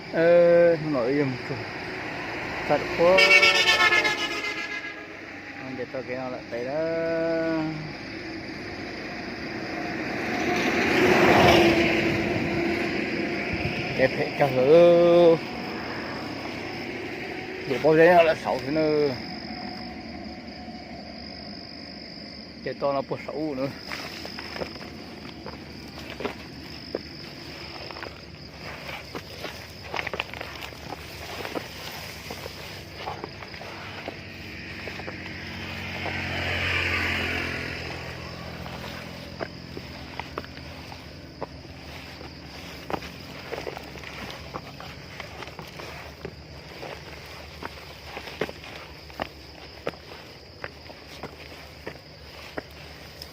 Hnub no wb yuav mus tsuag txaj puag nce toj kev no lawm pem lawm. Kev phem kawg lawm. Ces pob zeb no lawm saud xwb na. Ces toj no puag saum ub na.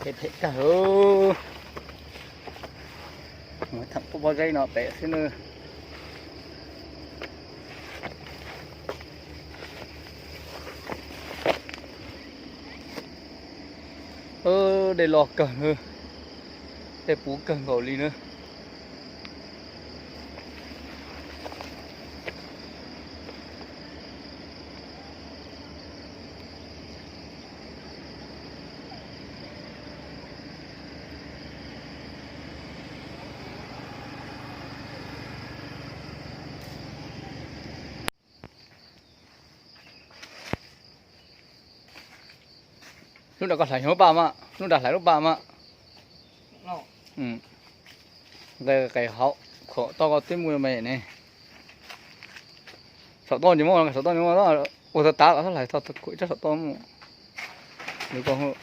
Kev phem kawg. Mus tham pob zeb no pem xwb na. Dej loj kawg na, dej puv kawg nkaus li na. Hnub nram koj hlais lub paj mas, hnub nram hlais lub paj mas. Nqe qes hauv, khuam toj koj twb muaj me ne. Saum toj nws muaj, saum toj nws muaj, ua tau tav los txhob hlais txog kuv ib tsob saum toj muaj. Nws ko, hnub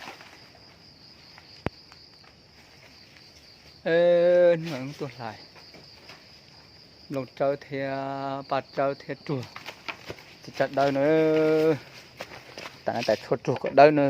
no tuaj hlais nplooj tsawb thiab paj tsawb thiab tsuag, tsawb dawb na. Tam no tais tshuaj tsuag kom dawb na.